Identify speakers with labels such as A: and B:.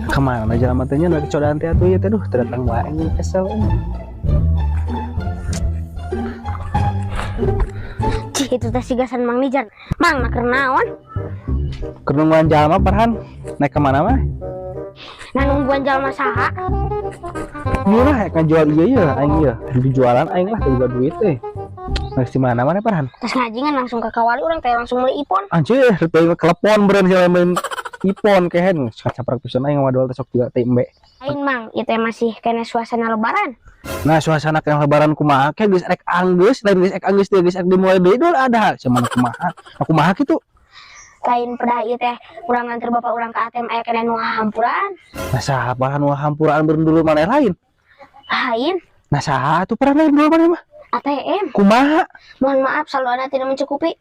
A: Kemana jalan matanya lagi codaan teh atuh ieu teh, duh, teu datang wae, aing kesel euy.
B: Cih, itu teh sigasan Mang Nijar. Mang, nak naon?
A: Keur nungguan jalma, Parhan. Naik ke mana mah?
B: Nah, nungguan jalma saha?
A: Murah ya ngajual ieu ieu aing ieu. Jualan aing lah teu boga duit euy. Naik di mana mana, Parhan?
B: Terus ngaji kan langsung ke kawali urang teh langsung beli iPhone.
A: Anjir, teu telepon beureun sia main iPhone kehen. Kacaprak pisan aing wadol teh sok juga teh embe.
B: Lain, Mang, itu teh masih kena suasana Lebaran.
A: Nah, suasana yang Lebaran kumaha ke geus rek anggeus, lain geus rek anggeus teh, geus rek dimulai deui Idul Adha. Cuman kumaha? Aku kumaha kitu?
B: Lain pedah ieu teh urang nganter bapak urang ke ATM aya kena nu hampuran.
A: Nah, saha, Parhan, nu hampuraan beureun dulu maneh lain?
B: Lain.
A: Nah, saha atuh, Parhan, lain dulu maneh mah?
B: ATM.
A: Kumaha?
B: Mohon maaf, saldoana tidak mencukupi.